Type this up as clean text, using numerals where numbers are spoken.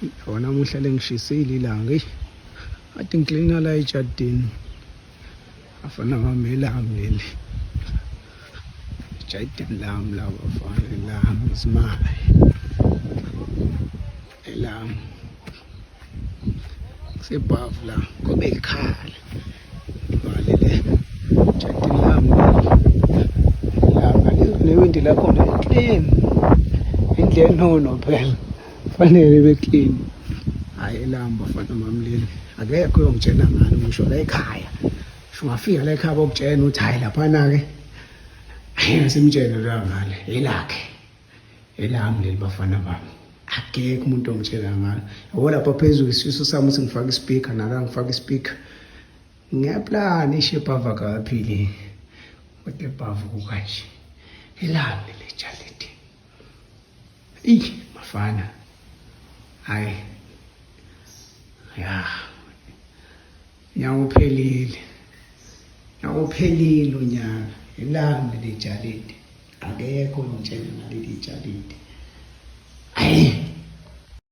Yabo namuhla lengishisile ilanga eyi. Kade ngiklina la ejardini. Afana wami elami leli. Ejardini lami la bafana elami is mine. Elami. Kusebhavu la kobe ikhala. Ngivale le. Ejardini lami leli. Elami newindi lakhona clean. Indlu enono phela. Fanele ibe clean. Hayi elami bafana mamleli. Akekho uyongitshela ngalo ngisho la ekhaya. Ngisho ungafika la ekhaya bokutshela ukuthi hayi laphana ke. Hayi simtshele la ngale elakhe. Elami leli bafana bami. Akekho umuntu ongitshela ngalo. Yabo lapha phezulu isifiso sami ukuthi ngifake ispeaker nala ngifake ispeaker. Ngiyaplana ishebhava kaphili. Kodwa ebhavu kukanje. Elami leli jalidi. Eyi mafana. Hayi. Ya. Nyaka uphelile. Nyaka uphelile unyaka. Elami leli jalidi. Akekho ongitshela ngaleli jalidi. Ayi.